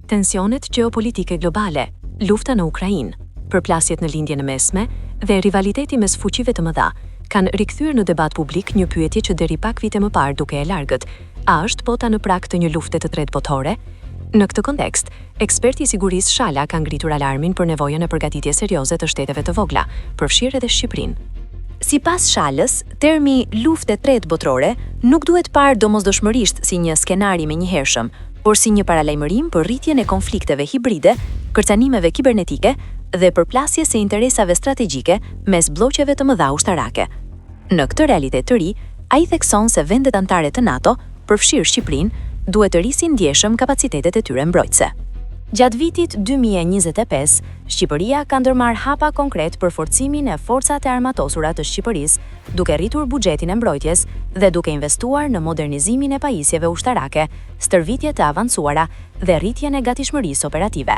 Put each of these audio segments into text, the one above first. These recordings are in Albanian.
Tensionet gjeopolitike globale, lufta në Ukrainë, përplasjet në Lindjen e Mesme dhe rivaliteti mes fuqive të mëdha kanë rikthyer në debat publik një pyetje që deri pak vite më parë dukej e largët, a është bota në prag të një lufte të tretë botërore? Në këtë kontekst, eksperti i sigurisë Shala ka ngritur alarmin për nevojën e përgatitjes serioze të shteteve të vogla, përfshirë edhe Shqipërinë. Sipas Shalës, termi luftë e tretë botërore nuk duhet parë domosdoshmërisht si një skenar i menjëhershëm, por si një paralajmërim për rritjen e konflikteve hibride, kërcënimeve kibernetike dhe përplasjes së interesave strategjike mes blloqeve të mëdha ushtarake. Në këtë realitet të ri, ai thekson se vendet anëtare të NATO, përfshirë Shqipërinë, duhet të rrisin ndjeshëm kapacitetet e tyre mbrojtëse. Gjatë vitit 2025, Shqipëria ka ndërmarrë hapa konkretë për forcimin e Forcat e Armatosura të Shqipërisë, duke rritur buxhetin e mbrojtjes dhe duke investuar në modernizimin e pajisjeve ushtarake, stërvitje të avancuara dhe rritjen e gatishmërisë operative.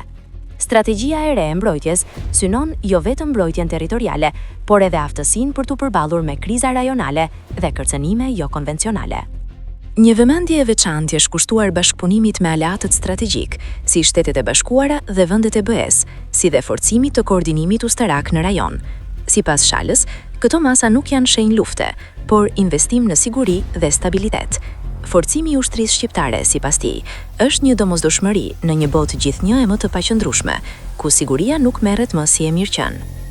Strategjia e re e mbrojtjes synon jo vetëm mbrojtjen territoriale, por edhe aftësinë për t'u përballur me kriza rajonale dhe kërcënime jokonvencionale. Një vëmendje e veçantë i është kushtuar bashkëpunimit me aleatët strategjikë, si Shtetet e Bashkuara dhe vendet e BE-së, si dhe forcimit të koordinimit ushtarak në rajon. Sipas Shalës, këto masa nuk janë shenjë lufte, por investim në siguri dhe stabilitet. Forcimi i ushtrisë shqiptare, sipas tij, është një domosdoshmëri në një botë gjithnjë e më të paqëndrueshme, ku siguria nuk merret më si e mirëqenë.